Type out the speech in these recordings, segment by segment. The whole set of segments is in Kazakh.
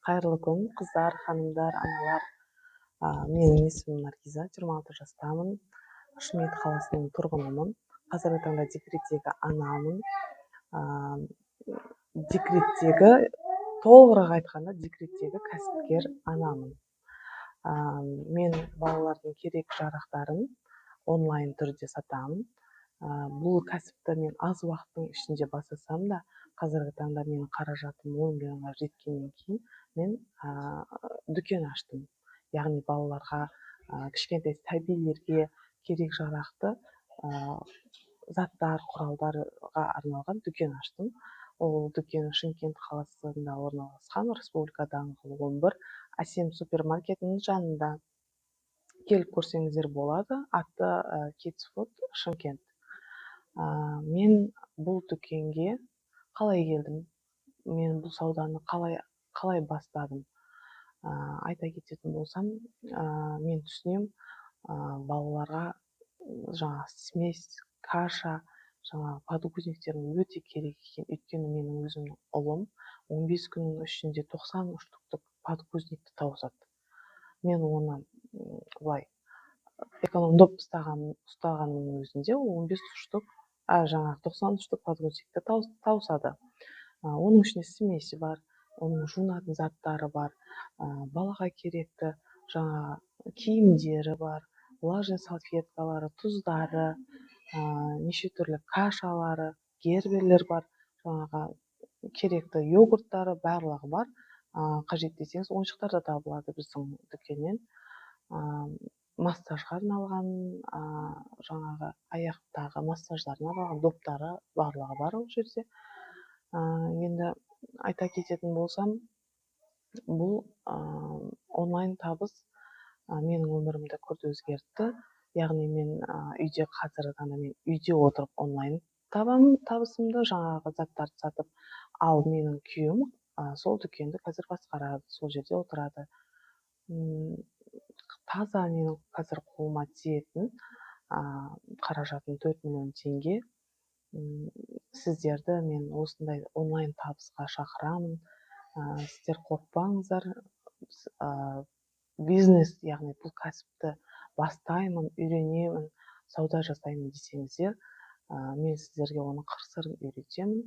Қайырлы күн, қыздар, ханымдар, аналар! Менің есімім Наргиза, 26 жастамын, Шымкент қаласының тұрғынымын. Қазіргі таңда декреттегі анамын. Декреттегі, толығырақ айтқанда, декреттегі кәсіпкер анамын. Мен балалардың керек жарақтарын онлайн түрде сатамын. Бұл кәсіпті мен аз уақыттың ішінде бастасам да, қазіргі таңда менің қаражатым 10 миллионға жеткеннен кейін мен дүкен аштым. Яғни балаларға, кішкентай сәбилерге керек жарақты заттар, құралдарға арналған дүкен аштым. Ол дүкен Шымкент қаласында орналасқан, Республика даңғылы 11, Әсем супермаркетінің жанында. Келіп көрсеңіздер болады. Аты Kids Food Шымкент. Мен бұл дүкенге қалай келдім, мен бұл сауданы қалай бастадым? Айта кететін болсам, мен түсінемін, балаларға жаңағы смесь, каша, жаңағы подгузниктердің өте керек екен. Өйткені менің өзімнің ұлым 15 күннің ішінде 90 штуктық подгузникті тауысады. Мен оны былай экономдап ұстағанның өзінде ол 15 штук, жаңағы 90 штук подгузникті тауысады. Оның ішінде смесі бар, оның жуынатын заттары бар, балаға керекті жаңағы киімдері бар, влажный салфеткалары, тұздары, неше түрлі кашалары, герберлер бар, жаңағы керекті йогурттары, барлығы бар. Қажет десеңіз, ойыншықтар да табылады біздің дүкеннен. Массажға арналған, жаңағы аяқтағы массаждарына арналған доптары, барлығы бар ол жерде. Енді айта кететін болсам, бұл онлайн табыс менің өмірімді күрт өзгертті. Яғни мен үйде, қазіргі таңда мен үйде отырып онлайн табамын табысымды, жаңағы заттарды сатып. Ал менің күйеуім сол дүкенді қазір басқарады, сол жерде отырады. Таза менің қазір қолыма тиетін қаражатым 4 миллион теңге. Сіздерді мен осындай онлайн табысқа шақырамын. Сіздер қорықпаңыздар. Бизнес, яғни бұл кәсіпті бастаймын, үйренемін, сауда жасаймын десеңіздер, мен сіздерге оның қыр сырын үйретемін,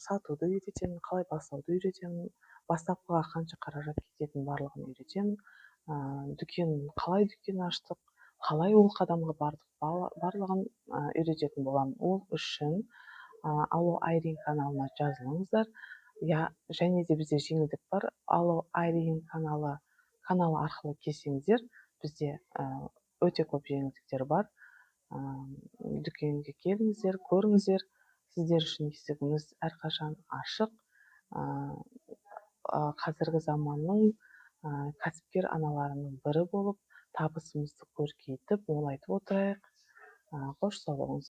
сатуды үйретемін, қалай бастауды үйретемін, бастапқыға қанша қаражат кететінін, барлығын үйретемін. Дүкен, қалай дүкен аштық, қалай ол қадамға бардық, барлығын үйрететін боламын. Ол үшін Алло, Айрин каналына жазылыңыздар. Я және де бізде жеңілдік бар: Алло, Айрин каналы арқылы келсеңіздер, бізде өте көп жеңілдіктер бар. Дүкенге келіңіздер, көріңіздер, сіздер үшін есігіміз әрқашан ашық. Қазіргі заманның кәсіпкер аналарының бірі болып, табысымызды көркейтіп, молайтып отырайық. Қош, сау болыңыз!